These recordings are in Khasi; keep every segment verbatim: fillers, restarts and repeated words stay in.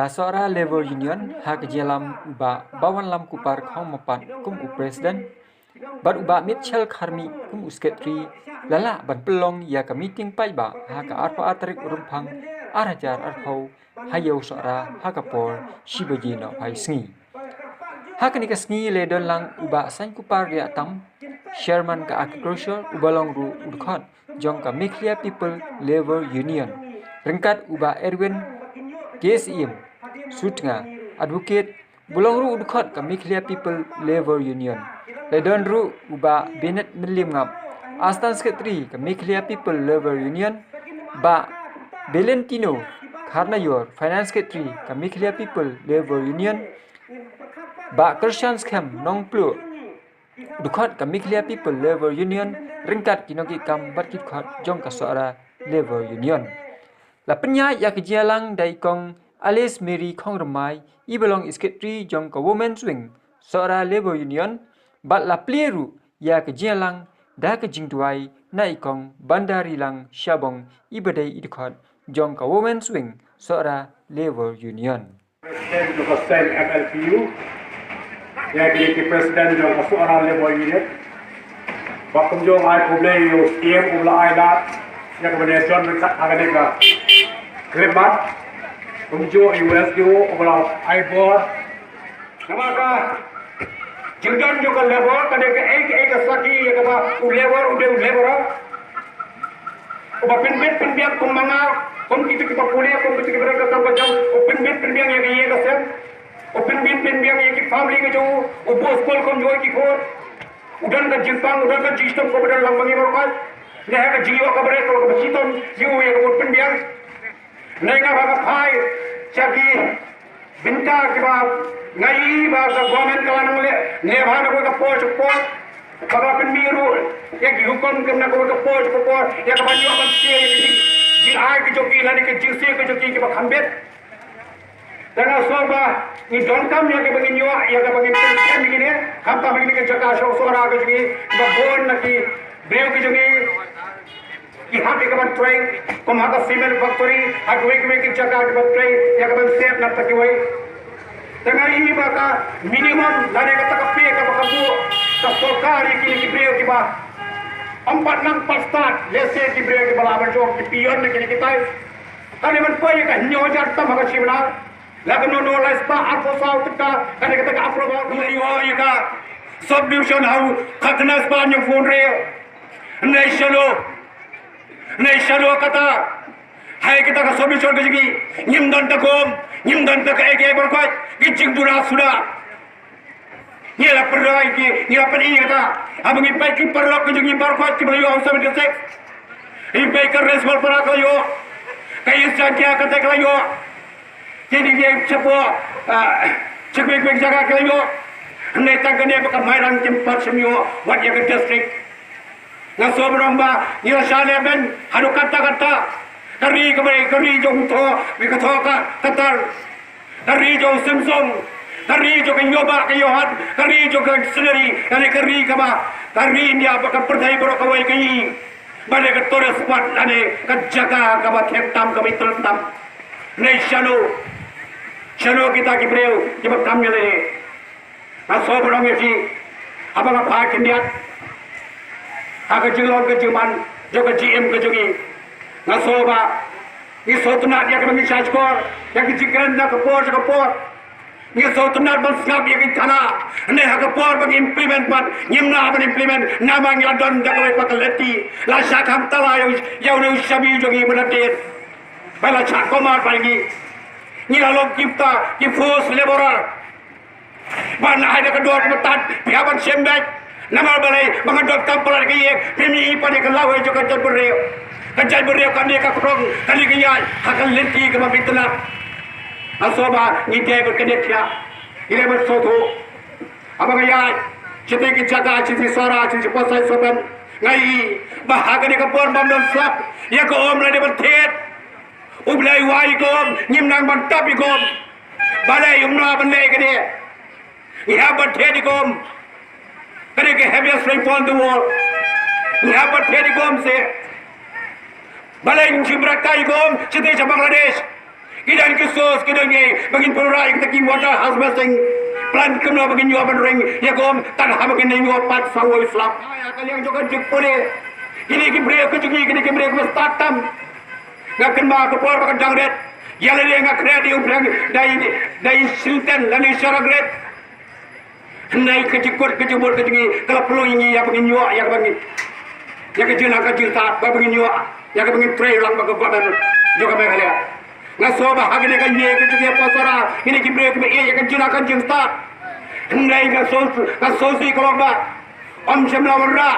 Sohra Labour Union ha ka jingïalam u Bah Bawanlam Kupar Khongmapat kum u President bad u Bah Mitchell Kharmih kum u Secretary la lah ban pynlong ïa ka meeting paidbah ha ka arphew ar tarik u Rymphang ar hajar arphew ha Ïew Sohra ha ka por shi baje nohphai sngi. Ha kane ka sngi la don lang u Bah Sainkupar Riahtam, Chairman ka Agriculture, uba long ruh u dkhot jong ka Meghalaya People Labour Union, ryngkat u Bah Edwin K S M Sutnga, Advocate, uba long ruh u dkhot ka Meghalaya People Labour Union. La don ruh u Bah Bennett Mylliemngap, Assistant Secretary ka Meghalaya People Labour Union, Bah Valentino Kharnaior, Finance Secretary ka Meghalaya People Labour Union, Bah Kyrshan Skhem Nongpluh, dkhot ka Meghalaya People Labour Union, ryngkat ki nongkitkam bad ki dkhot jong ka Sohra Labour Union. La pynïaid ïa ka jingïalang da i Kong Alice Mary Khongrymai, iba long i Secretary jong ka Women's Wing Sohra Labour Union, bad la plie ruh ïa ka jingïalang da ka jingduwai na i Kong Bandarilang Shabong, iba dei i dkhot jong ka Women's Wing Sohra Labour Union. President jong ka seng M L P U, ïa kine ki President jong ka Sohra Labour Union. Bad kumjuh ai khublei ïa u C M uba la ai lad ïa kaba ngi ïa jon ryngkat ha kane ka khyllipmat. Kumjuh ïa u S D O uba la ai bor. Namar ka jingdon jong ka labour ka dei kaei kaei ka sakhi ïa kaba u labour u dei u labour. Uba pynbit pynbiang kum ma nga, kum kito kiba pule, kum kito kiba don ka kam ka jam, u pynbit pynbiang ïa ka ïing ka sem, u pynbit pynbiang ïa ki family ka jong u, u buh skul kumjuh ki khun. U don ka jingpang, u don ka jingshitom kaba don lang ma ngi baroh. Ngi ha ka jingïoh kaba rit kaba shitom ïa u ïa kaba pynbiang. Ngi ngam ha ka phai sha ki bynta kiba nga ïohi ba ka government ka la nang leh, ne ba na kawei ka por sha ka por, ba ka pynmih ruh ïa ki hukum kum na kawei ka por sha ka por, ïa kaba ïoh ban siew ïa ki jing, jingai ki jong ki lane ki jingsiew ki jong ki kiba kham bit. Te nga sngew ba ngi donkam ïa kiba ngin ïoh, ïa kiba ngin pynskhem ïa kine, khamtam ha kine ki jaka Sohra ka jong ngi, kiba bun na ki briew ki jong ngi ki hap ïa ka ban trei kum ha ka cement factory, ha kiwei kiwei ki jaka ki ban trei ïa ka ban sep na bynta kiwei. Te nga ïohi ba ka minimum lane kata ka pay kaba ka buh ka sorkar ïa kine ki briew kiba ym pat nang pat stad, lehse ki briew kiba lah ban jop ki peon ne kine kitai, ka dei ban poi ïa ka hynñiew hajar tam ha ka shi bnai. La ka nonoi lai spah arphew saw tyngka, kane kata ka approval. Ngi ïoh ïa ka subdivision ha u khatkhana spah hynñiewphew hynriew. Hynrei shano, hynrei shano kata, ha kata ka subdivision ka jong ngi, ngim don ta kum, ngim don ta kaei kaei baroh khoit, ki jingduna suda. Ngi la pynroi ki, ngi la pyni kata. Haba ngi peit ki paralok ki jong ngi baroh khoit kiba la ïoh ha u seventy six. Ngi peit ka Rest Hall Para ka la ïoh, ka East Jaiñtia kata ka la ïoh. Ki dei ki shapoh, ah, shapoh ki jaka ka la ïoh. Hynrei tang kane ba ka Mairang kim pat shym ïoh wat ïa ka district. Nga sngew ban ong ba ngi la shah lehbeiñ haduh katta katta. Ka ri kaba dei ka ri jong u Thaw, ka Thaw ka Katar. Ka ri jong u Simsung, ka ri jong ka Ïewbah ka Ïewhad, ka ri jong ka scenery, ka ri, ka ri kaba, ka ri India bad ka pyrthei baroh kawei ka ïohi. Ba dei ka tourist spot lane ka jaka kaba thep tam, kaba itynnad tam. Hynrei shano, shano kita ki briew kiba kam ïa lade. Nga sngew ban ong ïa phi, haba nga phai khyndiat ha ka jinglong ka jingman jong ka G M ka jong ngi, nga sngew ba ngi sngewtynnad ïa kaba ngi shah shkor ïa ka jingkren na ka por sha ka por. Ngi sngewtynnad ban sngap ïa ki thana, hynrei ha ka por ba ngi implement pat ngim lah ban implement namar ngi la don da kawei pat ka lynti, la shah kham tala ïa u, ïa une u shami jong ngi mynta. Ba la shah kumar ba ngi, ngi la long ki bynta ki forced laborer. Ban ai da ka dor kaba tad, phi hap ban shim beit. Namar balei? Ba nga dor kam palat ka ïing, phim ïohi pat ïa ka lawei jong ka jaitbynriew. Ka jaitbynriew kane ka khrong, kane ka ïaid ha ka lynti kaba bit tynnat. Nga sngew ba ngi dei ban kyndiat thiah, ngi dei ban sngewthuh. Haba nga ïaid shatei ki jaka, shatei Sohra, shatei Pasaisopen, nga ïohi ba ha kane ka por bym don slap ïa ka um lane ban thied. U Blei u ai ïa ka um, ngim nang ban tap ïa ka um. Balei? Kumno ban leh ïa kane? Ngi hap ban thied ïa ka um. Kane ka heaviest rainfall in the world. Ngi hap ban thied ïa ka um seh. Balei ngim shym bret kai ïa ka um shatei sha Bangladesh? Ki don ki source, ki don ki, ba ngin pynrah ïa kita ki water harvesting plant kumno ba ngin ïoh ban ring ïa ka um, tad haba ngin ïoh pat sa wei slap. Ïa ka liang jong ka jingpule, kine ki briew ka jong ngi, kine ki briew kiba stad tam. Nga kynmaw ka por ba ka dang rit, ïa lade nga kren ïa u Phrang da i, da i shilten lane i sharok rit. Hynrei ka jingkut ka jingmut ka jong ngi ka la pynlong ïa ngi ïa ba ngin ïoh ïa kaba ngin, ïa ka jingïalang ka jingstad ba ngin ïoh ïa kaba ngin trei lang bad ka government jong ka Meghalaya. Nga sngew ba ha kane ka ïing ka jong ngi ha Pawsora, kine ki briew kiba ïeit ïa ka jingïalang ka jingstad. Hynrei nga sngew, nga sngewsih ka long ba ym shym la wanrah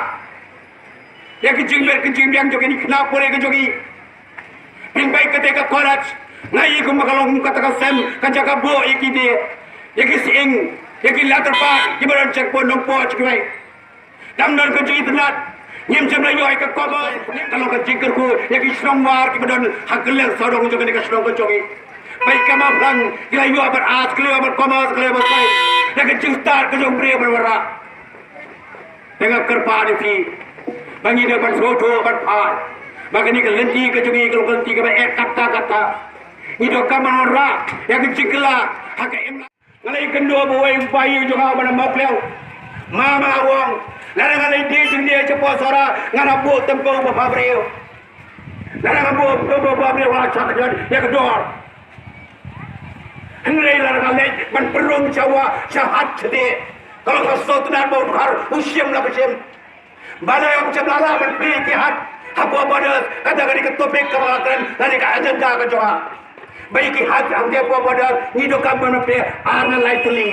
ïa ka jingbit ka jingbiang jong kine ki khynnah pule ka jong ngi. Pynbeit kata ka college, nga ïohi kumba ka long kata ka sem ka jaka buh ïa kine, ïa ki sying, ïa ki letter pad kiba don checkpoint Nongpoh, checkpoint. Dang don ka jingitynnad, ngim shym la ïoh ïa ka commerce, ka long ka jingkyrkhu ïa ki shnong war kiba don ha kylleng sawdong jong kane ka shnong ka jong ngi. Bad ka ma phrang ki la ïoh bad arts, ki la ïoh bad commerce, ki la ïoh bad science, ïa ka jingstad ka jong u briew ban wanrah. Te nga kyrpad ïa phi ba ngi dei ban sngewthuh ban phai ba kane ka lynti ka jong ngi ka long ka lynti kaba eh katta katta. Ngi donkam ban wanrah ïa ka jingkylla ha ka imlang. Nga la ïakynduh bad uwei u bai jong nga uba na Mawklew. Ma, ma, u ong, lada nga la ïadie jingdie sha Pawsora ngan hap buh tympong ba pha briew. Lada nga buh tympong ba pha briew nga la shah khñiot ïa ka dor. Hynrei lada nga leit ban pynrung sha wah sha hat shatei, ka long ka sngewtynnad ba u dkhar u shim la ka shim. Balei ym shym la lah ban plie ki hat hapoh border? Kata ka dei ka topic kaba nga kren lane ka agenda ka jong nga. Ba ïa ki hat hangtei hapoh border ngi donkam ban plie ar ne lai tylli,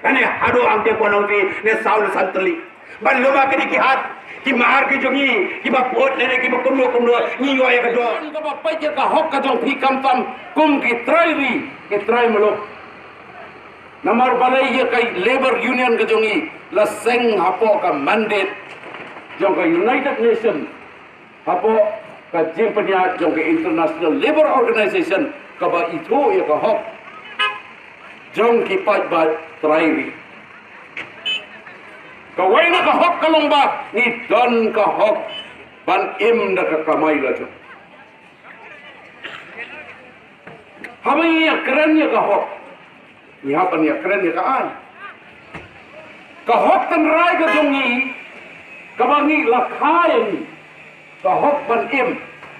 lane haduh hangtei hapoh Nongthieh ne saw ne san tylli. Ban lum ha kine ki hat, ki mar ki jong ngi kiba put lane kiba kumno kumno, ngi ïoh ïa ka dor. Kaba peit ïa ka hok ka jong phi khamtam kum ki trai ri, ki trai muluk. Namar balei ïa ka Labour Union ka jong ngi la seng hapoh ka mandate jong ka United Nations, hapoh ka jingpynïaid jong ka International Labour Organization kaba ithuh ïa ka hok jong ki paidbah trai ri. Kawei na ka hok ka long ba ngi don ka hok ban im da ka kamai la jong. Haba ngi ïakren ïa ka hok, ngi hap ban ïakren ïa ka aiñ. Ka hok tynrai ka jong ngi kaba ngi la kha ïa ngi, ka hok ban im,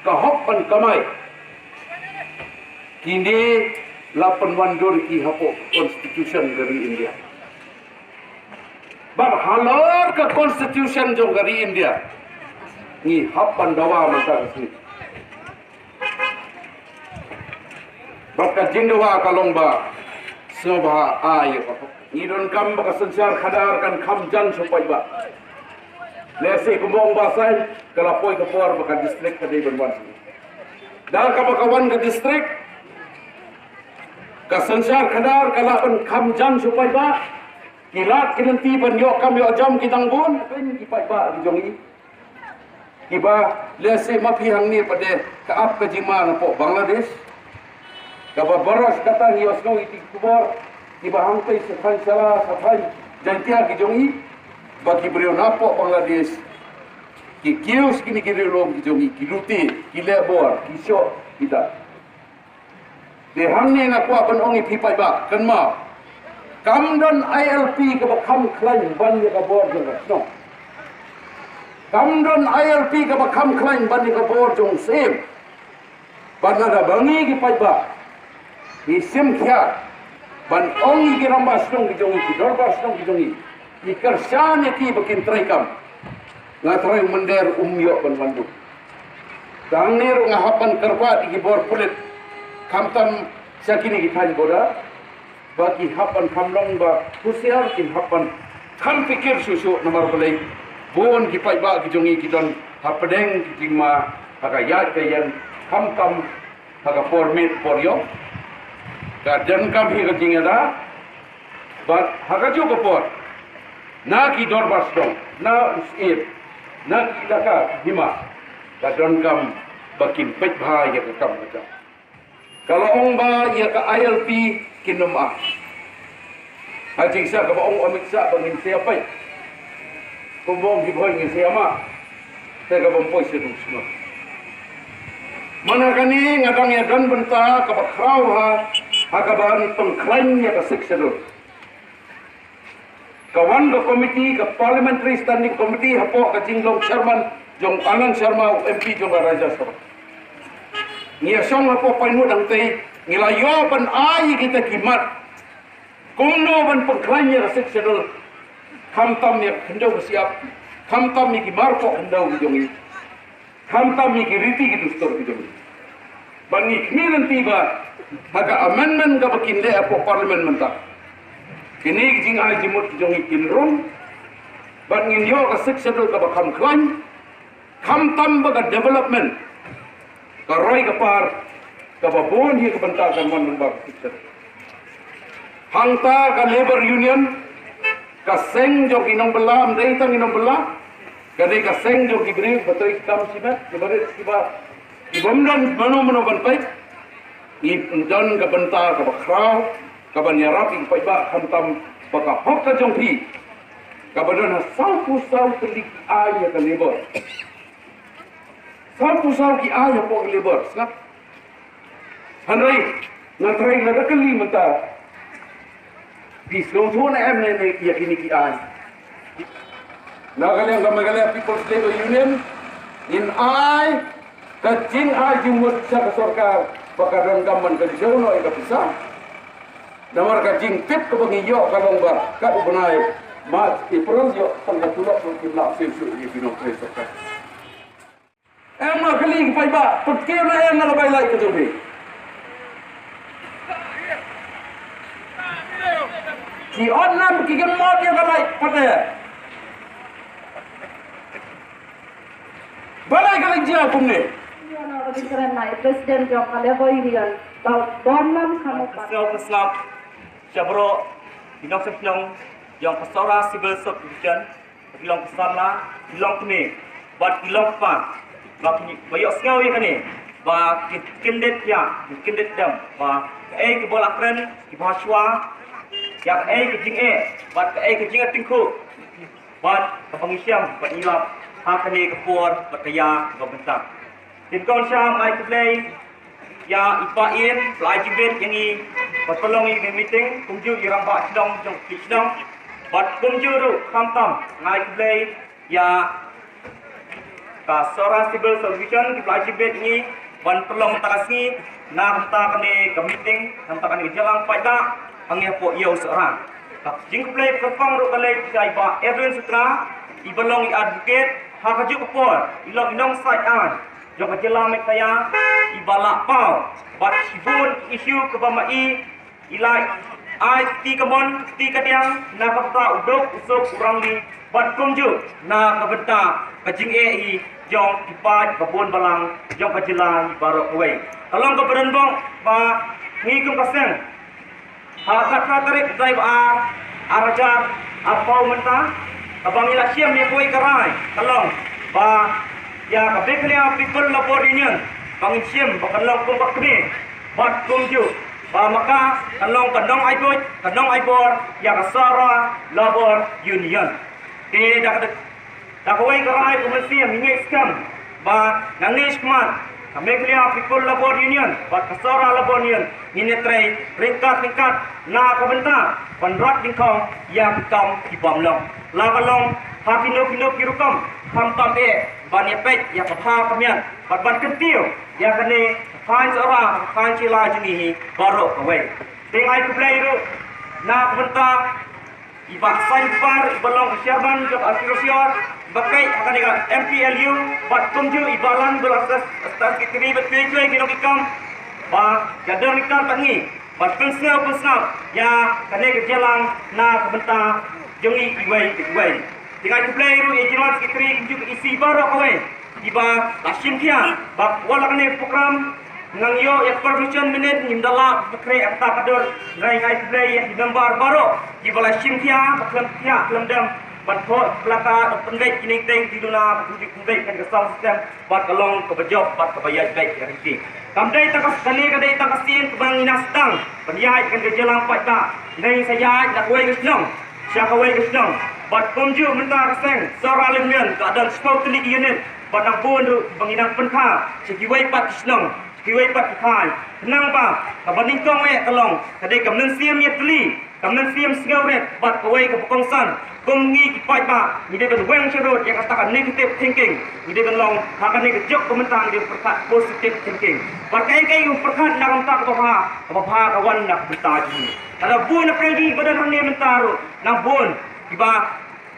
ka hok ban kamai, kine la pynwandur ki hapoh Constitution ka ri India. Bad halor ka Constitution jong ka ri India ngi hap ban dawa mynta ka sngi. Bad ka jingdawa ka long ba sngewbha ai ïa ka hok. Ngi donkam ba ka synshar khadar kan kham jan sha u paidbah. Lehse kumba ong Bah Saiñ, ka la poi ka por ba ka district ka dei ban wan sha ngi. Da kaba ka wan ka district, ka synshar khadar ka lah ban kham jan sha u paidbah. Ki lad ki lynti ban ïoh kam ïoh jam ki dang bun, pyn ki paidbah ki jong ngi. Kiba lehse ma phi hangne pat de ka ap ka jingma napoh Bangladesh. Kaba baroh shi katta ngi ïohsngew ïa ki khubor kiba hangtei sha thaiñ Shala, sha thaiñ Jaintia ki jong ngi, ba ki briew napoh Bangladesh ki kiew sha kine ki riewlum ki jong ngi, ki lute, ki leh bor, ki shoh, ki da. Te hangne nga kwah ban ong ïa phi paidbah, kynmaw, kam don I L P kaba kham khlaiñ ban ïa ka bor jong ka shnong. Kam don I L P kaba kham khlaiñ ban ïa ka bor jong u syiem. Bad lada ba ngi ki paidbah ngi shim khia ban ong ïa ki rangbah shnong ki jong ngi, ki dorbar shnong ki jong ngi, ngi kyrshan ïa ki ba kin trei kam, nga tharai u mynder um ïoh ban wan duk. Te hangne ruh nga hap ban kyrpad ïa ki bor pulit, khamtam sha kine ki thaiñ border, ba ki hap ban kham long ba husiar, kin hap ban kham pyrkhat shuh shuh, namar balei bun ki paidbah ki jong ngi ki don hapdeng ki jingma ha ka ïaid ka ïeng, khamtam ha ka por miet por ïong. Ka donkam hi ka jingïada, bad ha kajuh ka por na ki dorbar shnong, na u syiem, na ki daka hima, ka donkam ba kin peit bha ïa ka kam ka jam. Ka la ong ba ïa ka I L P kin ym ai. Ha jingshah kaba ong u Amit Shah ba ngin sa ïa peit. Kumba ong ki Bhoi ngin sa ïa mad. Te kaba ym poi sha dong shnong. Mynta kane nga dang ïa don bynta kaba khraw ha, ha kaba pynkhlan ïa ka Sixth Schedule. Ka wan ka committee, ka Parliamentary Standing Committee, hapoh ka jinglong chairman jong Anand Sharma, M P jong ka Rajya Sabha. Ngi ïa shong hapoh painut hangtei, ngi la ïoh ban ai kita ki mat kumno ban pynkhlan ïa ka Sixth Schedule. Khamtam ïa ka khyndew ka shyiap, khamtam ïa ki marpoh khyndew ki jong ngi, khamtam ïa ki riti ki dustur ki jong ngi. Bad ngi khmih lynti ba ha ka amendment kaba kin leh hapoh Parliament mynta, kine ki jingai jingmut ki jong ngi kin rung, bad ngin ïoh ka Sixth Schedule kaba kham khlaiñ. Khamtam ba ka development, ka roi ka par, kaba bun hi ka bynta kan wan lyngba ka Sixth Schedule. Hangta ka Labour Union, ka seng jong ki nongbylla, ym dei tang ki nongbylla, ka dei ka seng jong ki briew ba trei kam shimet, kiba rit, kiba, kibym don mano mano ban peit. Ngi don ka bynta kaba khraw, kaban ïarap ïa ki paidbah, khamtam ba ka hok ka jong phi kaba don ha sawphew saw tylli ki aiñ ïa ka Labour. Sawphew saw ki aiñ hapoh ka Labour, sngap. Hynrei nga tharai lada kylli mynta, phi sngewthuh ne em ne, ne ïa kine ki aiñ? Na ka liang ka Meghalaya People's Labour Union, ngin ai ka jingai jingmut sha ka sorkar ba ka donkam ban kynshew noh ïa ka pisa. Namar ka jingtip kaba ngi ïoh ka long ba kat u bnai March, April ïoh tang ka tulop ruh kim lah siew shuh ïa ki nongtrei sorkar. Em, nga kylli ki paidbah, pynkiew ne em na ka bai light ka jong phi? Ki ot nam ki kynmaw ïa ka light pat ne? Balei ka la jia kumne? Ïa, na ka jingkren na i President jong ka Labour Union, Bah Bornam Kharmukbat. Ka sngap, ka sngap sha baroh ki nongshong shnong jong ka Sohra Civil Sub Division, ki long ki samla, ki long kmie bad ki long kpa, ba ki, ba ïohsngew ïa kane, ba ki kyndit ïa, ki kyndit dem, ba kaei kaba la kren kiba shuwa, ïa kaei ka jingeh bad kaei ka jingïatyngkhuh, bad kaba ngi shem bad ngi lap ha kane ka por bad ka ïa kaba mynta. Dei kong sha nga ai khublei ïa i Bah Ian ba la ai jingbit ïa ngi ban pynlong ïa kane ka meeting, kumjuh ïa i rangbah shnong jong ka shnong, bad kumjuh ruh khamtam nga ai khublei ïa ka Sohra Civil Sub Division kiba la ai jingbit ïa ngi ban pynlong mynta ka sngi na ka bynta kane ka meeting, na ka bynta kane ka jingïalang paidbah hangne hapoh ïew Sohra. Ka jingkhublei kyrpang ruh ka leit sha i Bah Edwin Sutra, iba long i advocate ha kajuh ka por, i long i nongshai aiñ jong ka jylla Meghalaya, iba la paw bad shibun ki issue kiba ma i, i la ai kti kamon kti kadiang na ka bynta u duk u suk u rangli, bad kumjuh na ka bynta ka jingeh hi jong ki paid ba bun balang jong ka jylla hi baroh kawei. Ka long kaba donbok ba ngi kum ka seng, ha ka khatphra tarik u bnai ba ar, ar hajar arphew mynta, kaba ngi la shim ïa kawei ka rai, ka long ba ïa ka Meghalaya People Labour Union ba ngin shim ba kan long kum ka kmie, bad kumjuh ba ma ka kan long ka nongai buit, ka nongai bor ïa ka Sohra Labour Union. Te da ka Da kawei ka rai ka mynsiem ngi ngeit skhem ba nangne shakhmat ka Meghalaya People Labour Union bad ka Sohra Labour Union ngin ïatrei ryngkat ryngkat na ka bynta ban rat dyngkhong ïa ki kam ki bym long, la ka long ha kino kino ki rukom, khamtam eh ban ïa peit ïa ka bha ka miat bad ban kyntiew ïa kane ka thaiñ Sohra, ka thaiñ Shillong jong ngi hi baroh kawei. Te nga ai khublei ruh na ka bynta i Bah Saiñ Kpar, iba long ka chairman jong ka Artylli Rasior, iba peit ha kane ka M P L U, bad kumjuh i Bah Lan, iba long state secretary, bad kiwei kiwei ki nongkit kam ba ki don ryngkat bad ngi ban pynsngew pynsngap ïa kane ka jingïalang na ka bynta jong ngi iwei pa iwei. Te nga ai khublei ruh ïa i general secretary kumjuh ka E C baroh kawei kiba la shim khia ba wat la kane ka program nang ïoh ïa ka permission minit ngim da lah ban khreh ïa kata ka dur. Nga ai khublei ïa ki member baroh kiba la shim khia ba khlem thiah khlem dem ban thoh placard ban pynbeit ki nongtei ki duna ba ki ju pynbeit kane ka sound system bad ka long kaba jop bad kaba ïaid beit ïa ka riti. Kam dei tang ka, kane ka dei tang ka sien kaba ngi nang sdang ban ïaid kane ka jingïalang paidbah, ngi sa ïaid na kawei ka shnong sha kawei ka shnong. Bad kumjuh mynta ka seng Sohra Labour Union ka don shiphew tylli ki unit. Bad nang bun ruh ba ngi nang pynkha sha kiwei pat ki shnong, sha kiwei pat ki thaiñ. Khnang ba kaba nyngkong eh ka long ka dei ka mynsiem ïatylli, ka mynsiem sngewrit bad kawei kaba kongsan. Kum ngi ki paidbah ngi dei ban weng sharud ïa kata ka negative thinking. Ngi dei ban long ha kane ka juk ba mynta ngi dei ban pyrkhat positive thinking. Bad kaei kaei kaba pyrkhat na ka bynta kaba bha, kaba bha ka wan na ka bynta jong ngi. Lada bun na pyrshah ba don hangne mynta ruh nang bun kiba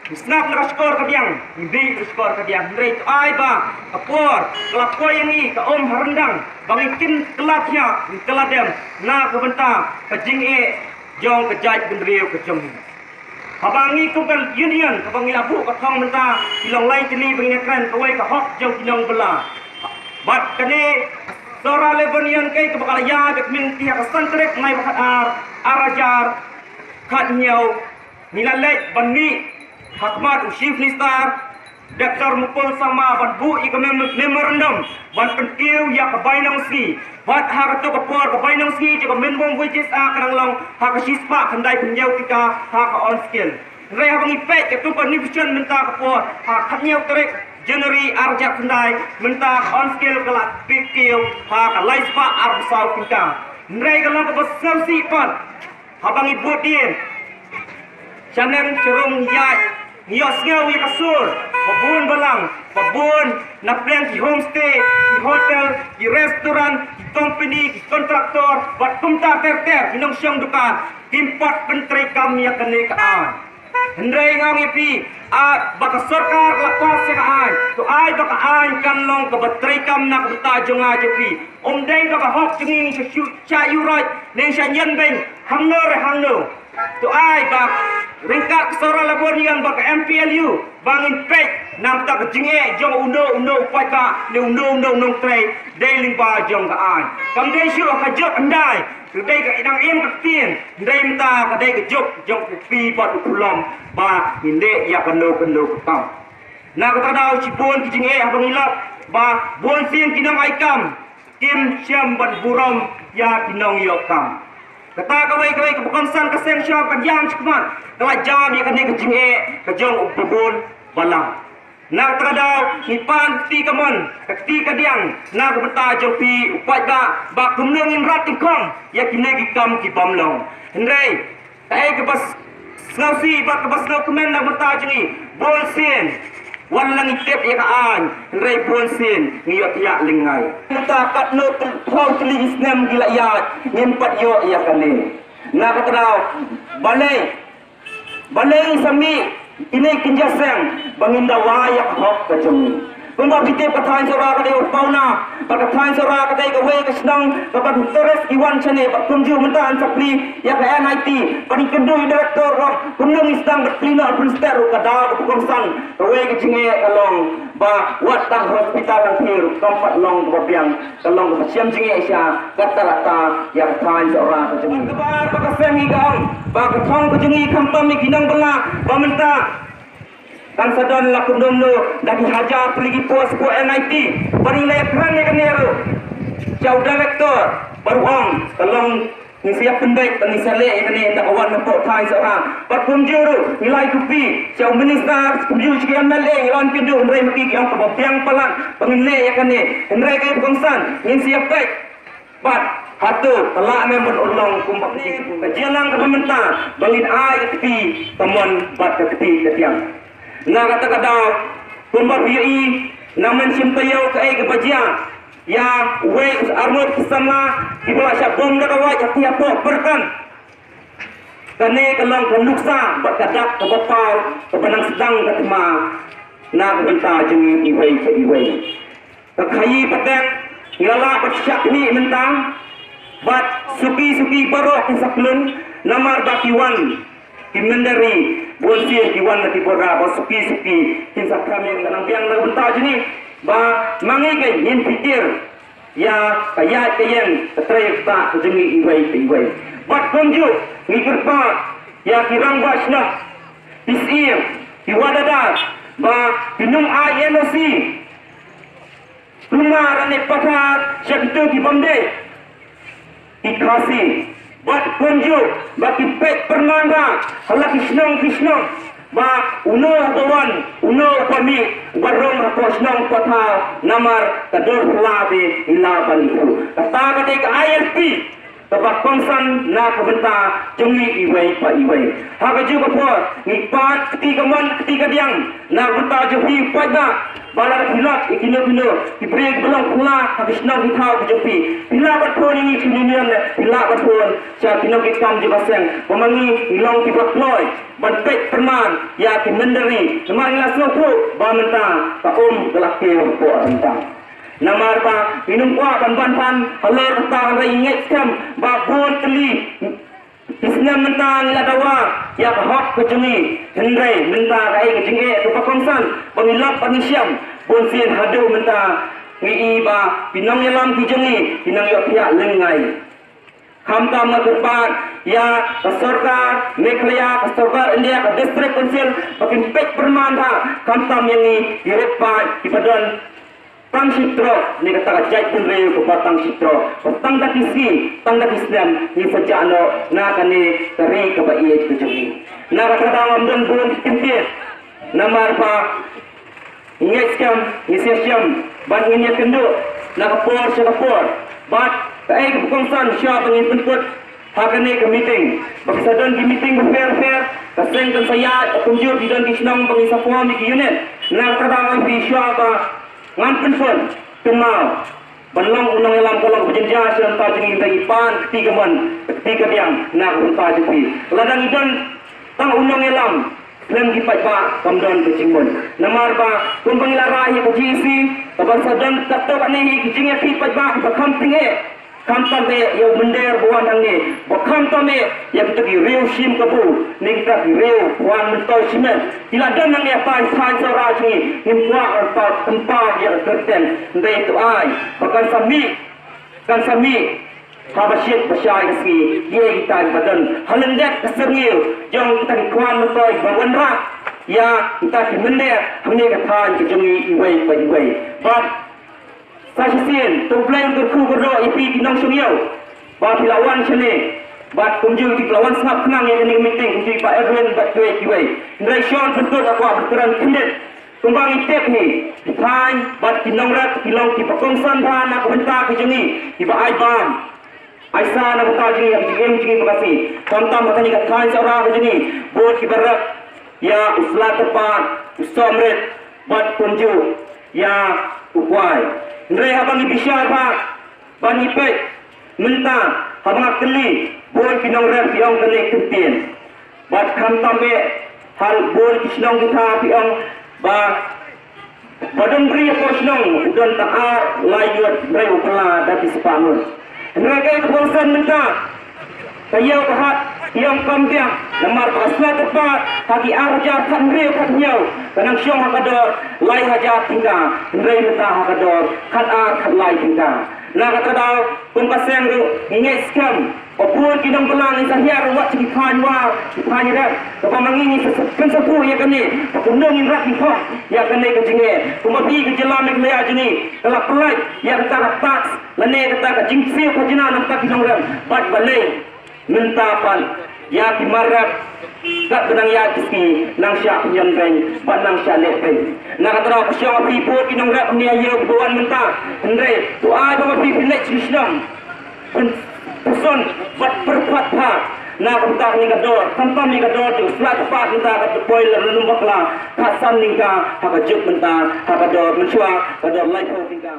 ngi sngap na ka shkor ka biang, ngi dih na ka shkor ka biang. Hynrei to ai ba ka por ka la poi ïa ngi ka um ha ryndang ba ngi kin kylla thiah, ngi kylla dem na ka bynta ka jingeh jong ka jaitbynriew ka jong ngi. Haba ngi kum ka union kaba ngi la buh ka thong mynta, ki long lai tylli ba ngi ïakren kawei ka hok jong ki nongbylla. Bad kane Sohra Labour Union kaei kaba ka la ïa ba ka mynta ha ka san tarik Naiwieng ar, ar hajar khathynñiew, ngi la leit ban mih ha khmat u Chief Minister Doctor Mukul Sangma ban buh ïa ka mem-, memorandum ban pynkiew ïa ka bainong sngi. Bad ha kato ka por ka bainong sngi jong ka Minimum Wages Act ka dang long ha ka shispah khyndai phew hynñiew tyngka ha ka on scale. Hynrei haba ngi peit katto ka negotiation mynta ka por ha khathynñiew tarik January ar hajar khyndai, mynta ka on scale ka la pynkiew ha ka laispah arphew saw tyngka. Hynrei ka long kaba sngewsih pat haba ngi bud dien sha neng sha rung ïaid, ngi ïohsngew ïa ka sur ba bun balang, ba bun na pdeng ki homestay, ki hotel, ki restaurant, ki company, ki contractor bad kumta ter ter ki nongshong dukan kim pat pyntreikam ïa kane ka aiñ. Hynrei nga ong ïa phi, ah, ba ka sorkar la pass ïa ka aiñ, to ai ba ka aiñ kan long kaba treikam na ka bynta jong nga jong phi. Ym dei ba ka hok jong ngi ngi shu shah ïuhroit ne shah ñiangbeiñ hangno re hangno. To ai ba ryngkat ka Sohra Labour Union bad ka M P L U ba ngin peit na ka bynta ka jingeh jong uno uno u paidbah ne uno uno u nongtrei, dei lyngba jong ka aiñ. Kam dei shuh ka juk hyndai, ka dei ka dang im ka ktien, hynrei mynta ka dei ka juk jong u kpi bad u pulom ba ngin leh ïa kano kano ka kam. Na kata ka daw shibun ki jingeh haba ngi lap ba bun sien ki nongai kam kim shem ban burom ïa ki nongïoh kam. Kata kawei kawei kaba kongsan ka seng shop ka diang shikmat ka la jam ïa kane ka jingeh ka jong u babun balang. Na kata ka daw ngi pan ka kti kamon, ka kti kadiang na ka bynta jong phi u paidbah ba kumno ngin rat tyngkhong ïa kine ki kam ki bym long. Hynrei kaei kaba sngewsih bad kaba sngewkmen na ka bynta jong ngi, bun sien wat la ngi tip ïa ka aiñ, hynrei bun sien ngi ïohthiah lyngngai. Mynta katno phew tylli ki snem ki la ïaid ngim pat ïoh ïa kane. Na kata ka daw balei balei sa mih kine ki jingïaseng ba ngin dawa ïa ka hok ka jong ngi. Kumba phi tip ka thaiñ Sohra ka dei u pauna, bad ka thaiñ Sohra ka dei kawei ka shnong kaba ki tourist ki wan shane, bad kumjuh mynta yn sa plie ïa ka N I T, bad ïa kynduh ïa u director ruh, kumno ngin sdang bad plie noh pynstet ruh ka daw kaba kongsan, kawei ka jingeh ka long ba wat tang hospital lang phi ruh kam pat long kaba biang. Ka long kaba shem jingeh sha kata kata ïa ka thaiñ Sohra ka jong ngi. Kaba ar ba ka seng ngi ka ong ba ka thong ka jong ngi khamtam ïa ki nongbylla ba mynta kan sa don la kumno kumno da ki hajar tylli ki post hapoh N I T. Ba ngi la ïakren ïa kane ruh sha u director ba ruh ong ka long ngin sa ïa pynbeit ba ngin sa leh ïa kane ynda ka wan hapoh thaiñ Sohra. Bad kumjuh ruh ngi la ïa kyrpad sha u minister, kumjuh sha ki M L A, ngi la wan kynduh, hynrei ma ki ki ong kaba biang palat ba ngin leh ïa kane. Hynrei kaei ba kongsan ngin sa ïa peit. Bad hato ka lah ne ban urlong kumba ka jingïalang kaba mynta ba ngin ai ka kti kamon bad ka kti kadiang. Na kata ka daw kumba phi ïohi nang ban shim taïew kaei kaba jia ïa uwei u arngut ki samla kiba la shah bom da ka wait ha ki hapoh Pyrkhat. Kane ka long ka nuksa bad ka dak kaba paw kaba nang sdang ka thma na ka bynta jong ngi iwei pa iwei. Ka khaïi pateng ngi la lah ban shah khmih mynta bad suki suki baroh kin sa khlun namar ba ki wan ki mynder ri bun sien ki wan na ki border ba suki suki kin sa khlun. Ka nang biang na ka bynta jong ngi ba ma ngi ka ngin pyrkhat ïa ka ïaid ka ïeng ka trei ka ktah ka jong ngi iwei pa iwei. Bad kumjuh ngi kyrpad ïa ki rangbah shnong, ki syiem, ki wahadar ba kin ym ai N O C. Kumar ne pathar sha kito ki bym dei ki Khasi. Bad kumjuh ba ki peit pyrman ba ha la ki shnong ki shnong Ba uno uba wan, uno uba mih, uba rung hapoh shnong hapoh thaw, namar ka dur phylla te ngi lah ban ïoh. Kata ka dei ka I L P kaba kongsan na ka bynta jong ngi iwei pa iwei. Ha kajuh ka por ngi pait kti kamon kti kadiang na ka bynta jong phi paidbah. Ba lada phi lap ïa kino kino ki briew kiba long phylla ha ki shnong ki thaw ki jong phi, phi lah ban phone ïa ngi ki Union, phi lah ban phone sha ki nongkitkam jong ka seng ba ma ngi ngi long kiba kloi ban peit pyrman ïa ki mynder ri. Namar ngi la sngewthuh ba mynta ka um ka la kiew hapoh ryndang. Namar ba ngi nym kwah ban ban phan halor kata, hynrei ngi ngeit skhem ba bun tylli ki snem mynta ngi la dawa ïa ka hok ka jong ngi, hynrei mynta kaei ka jingeh kaba kongsan ba ngi lap ba ngi shem. Bun sien haduh mynta ngi i ba ki nongïalam ki jong ngi ki nang ïoh phiah lyngngai. Khamtam nga kyrpad ïa ka sorkar Meghalaya, ka sorkar India, ka District Council ba kin peit pyrman bha khamtam ïa ngi ki riewpaid kiba don tang shi trok ne kata ka jaitbynriew kaba tang shi trok, ba tang da ki sngi tang da ki snem ngi sa jah noh na kane ka ri kaba ïeit ka jong ngi. Na kata ka daw ngam don bun ki kyntien namar ba ngi ngeit skhem, ngi sngewsih ba ngin ïakynduh na ka por sha ka por. Bad kaei kaba kongsan shuwa ba ngin pynkut ha kane ka meeting, ba ki sa don ki meeting bapher bapher, ka seng kan sa ïaid, kumjuh ki don ki shnong ba ngin sa form ïa ki unit. Na kata ka daw ngan phi shuwa ba ngan pynphone kynmaw ban long u nongïalam ka long kaba jynjar sha nangta jong ngi, ngi pan kti kamon kti kadiang na ka bynta jong phi. Lada ngi don tang u nongïalam khlem ki paidbah kam don ka jingmut. Namar ba kumba ngi la rah ïa ka G E C kaba sa don katto katne hi ki jingïakhih paidbah ba kham tyngeh, khamtam eh ïa u mynder ba wan hangne, ba khamtam eh ïa kita ki riew shim kabu ne kita ki riew wan myntoi shimet. Ki la don hangne ha Thaiñ Sohra jong ngi, ngim kwah ban pynpaw ïa ka kyrteng. Hynrei to ai ba kan sa mih, kan sa mih haba shit ba shai ka sngi ïa kita kiba don ha lyndet ka syrngiew jong kita ki khwan myntoi ba wanrah ïa kita ki mynder hangne ka thaiñ ka jong ngi iwei pa iwei. Bad sa shisien to U Blei un kyrkhu kyrdoh ïa phi ki nongshong ïew ba phi la wan shane. Bad kumjuh ki la wan sngap khnang ïa kane ka meeting, kumjuh i Bah Edwin bad kiwei kiwei. Hynrei shong pyntut, nga kwah ban kren khyndiat. Kumba ngi tip hi, ki thaiñ bad ki nongrep ki long kiba kongsan bha na ka bynta ka jong ngi, kiba ai bam ai sa na ka bynta jong ngi ha ka jingim jong ngi ba ka sngi. Khamtam ha kane ka thaiñ Sohra ka jong ngi, bun kiba rep ïa u sla kyrpad, u sohmrit bad kumjuh ïa u kwai. Hynrei haba ngi bishar bha, ba ngi peit mynta, haba nga kylli bun ki nongrep ki ong kane ka ktien. Bad khamtam eh ha bun ki shnong ki thaw ki ong ba, ba don ri hapoh shnong u don tang ar lai ngut, hynrei u pla da ki spah ngut. Hynrei kaei kaba kongsan mynta, ka ïew ka hat ki ong kam biang, namar ba ka sla kyrpad ha ki ar hajar khathynriew khathynñiew ka nang shong ha ka dor lai hajar tyngka, hynrei mynta ha ka dor khatar khatlai tyngka. Na kata ka daw kum ka seng ruh ngi ngeit skhem ba bun ki nongbylla ngin sa hiar wat sha ki thaiñ war, ki thaiñ rep, kaba ma ngi ngin sa pynsngewthuh ïa kane, ba kumno ngin rep ngin thoh ïa kane ka jingeh. Kumba phi, ka jylla Meghalaya jong ngi ka la pynlait ïa kata ka tax lane kata ka jingsiew khajna na bynta ki nongrep, bad balei mynta pat ïa ki mar rep, katba dang ïaid ki sngi nang shah pynïeng beiñ bad nang shah leh beiñ. Na kata ka daw ka shong ha phi bun ki nongrep hangne ha ïew kiba wan mynta, hynrei to ai ba ma phi phi leit sha ki shnong, pyn, pynsan bad pyrkhat bha na ka bynta kane ka dor. Khamtam ïa ka dor jong u sla kyrpad mynta ka poi la rnum bakla khatsan tyngka ha ka juk mynta, ha ka dor mynshuwa ka dor laiphew tyngka.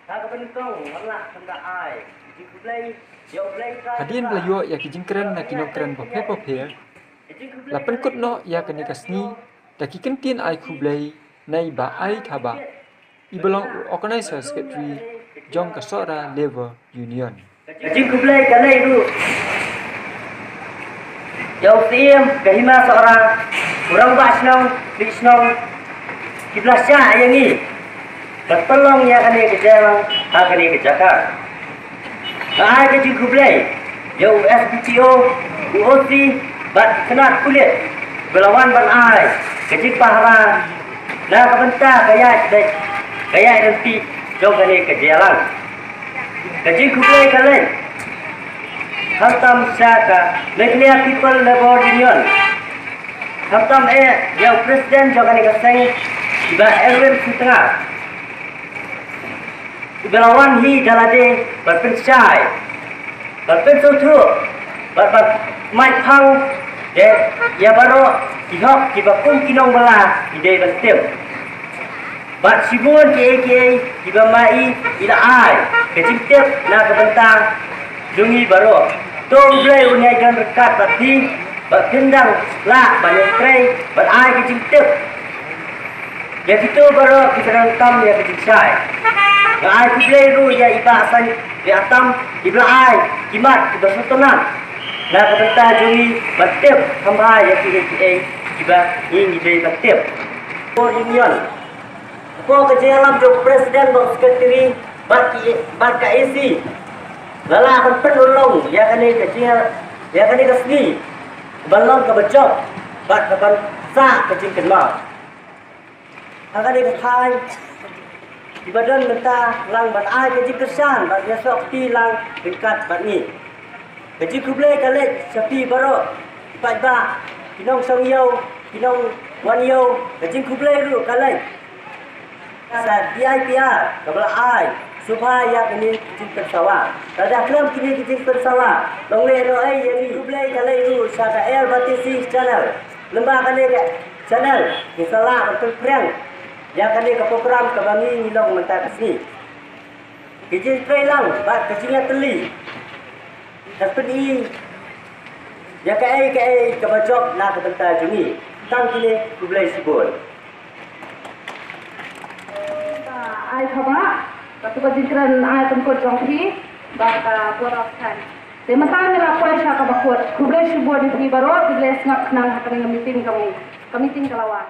Ha kaba nyngkong ngan lah ban da ai jingkhublei ïa U Blei Trai. Hadien ba la ïoh ïa ki jingkren na ki nongkren bapher bapher, la pynkut noh ïa kane ka sngi da ki kyntien ai khublei na i Bah Ai Thabah, iba long u Organizer Secretary jong ka Sohra Labour Union. Ka jingkhublei ka leit ruh ïa u Syiem ka Hima Sohra, u Rangbah Shnong, Khlieh Shnong, kiba la shah ïa ngi ban pynlong ïa kane ka jingïalang ha kane ka jaka. Nga ai ka jingkhublei ïa u S D P O, u O C bad ki tnat pulit ba la wan ban ai ka jingpahara na ka bynta ka ïaid beit ka ïaid ryntih jong kane ka jingïalang. Ka jingkhublei ka leit khamtam sha ka Meghalaya People Labour Union, Khamtam eh ïa u president jong kane ka seng, i Bah Erwin Sutnga, iba la wan hi da lade ban pynshai, ban pynsngewthuh, ban, ban mait phang ïa baroh ki hok kiba kum ki nongbylla ki dei ban tip. Bad shibun kiei kiei kiba ma i i la ai ka jingtip na ka bynta jong ngi baroh. To U Blei un ïai don ryngkat bad phi bad phin dang lah ban ïatrei bad ai ka jingtip ïa kito baroh kiba donkam ïa ka jingshai. Nga ai khublei ruh ïa i Bah Saiñ Riatam iba la ai ki mat kiba sngewtynnat na ka bynta jong ngi ban tip kham bha ïa kiei kiei kiba ngi ngi dei ban tip. Ko Union. Ko ka jingïalam jong president bad secretary bad ki, bad ka A C. La lah ban pynurlong ïa kane ka jingïa, ïa kane ka sngi ban long kaba jop bad kaban sah ka jingkynmaw. Ha kane ka thaiñ kiba don mynta, lang ban ai ka jingkyrshan bad ïasoh kti lang ryngkat bad ngi. Ka jingkhublei ka leit sha phi baroh, ki paidbah, ki nongshong ïew, ki nongwan ïew, ka jingkhublei ruh ka leit sha D I P R kaba la ai sngewbha ïa kine ki jingpynsawa. Lada khlem kine ki jingpynsawa, long lehnohei ïa ngi. Khublei ka leit ruh sha ka L B T C channel. Lem bad kane ka channel, ngin sa lah ban pynphriang ïa kane ka program kaba ngi ngi long mynta ka sngi. Ka jingtrei lang bad ka jingïatylli kan pyni ïa kaei kaei kaba jop na ka bynta jong ngi. Tang kine, khublei shibun. Ai kaba, katu ka jingkren ai pynkut jong phi bad ka vote of thanks. Te mynta ngi la poi sha kaba kut. Khublei shibun ïa phi baroh kiba la sngap khnang ha kane ka meeting jong ngi. Ka meeting ka la wan.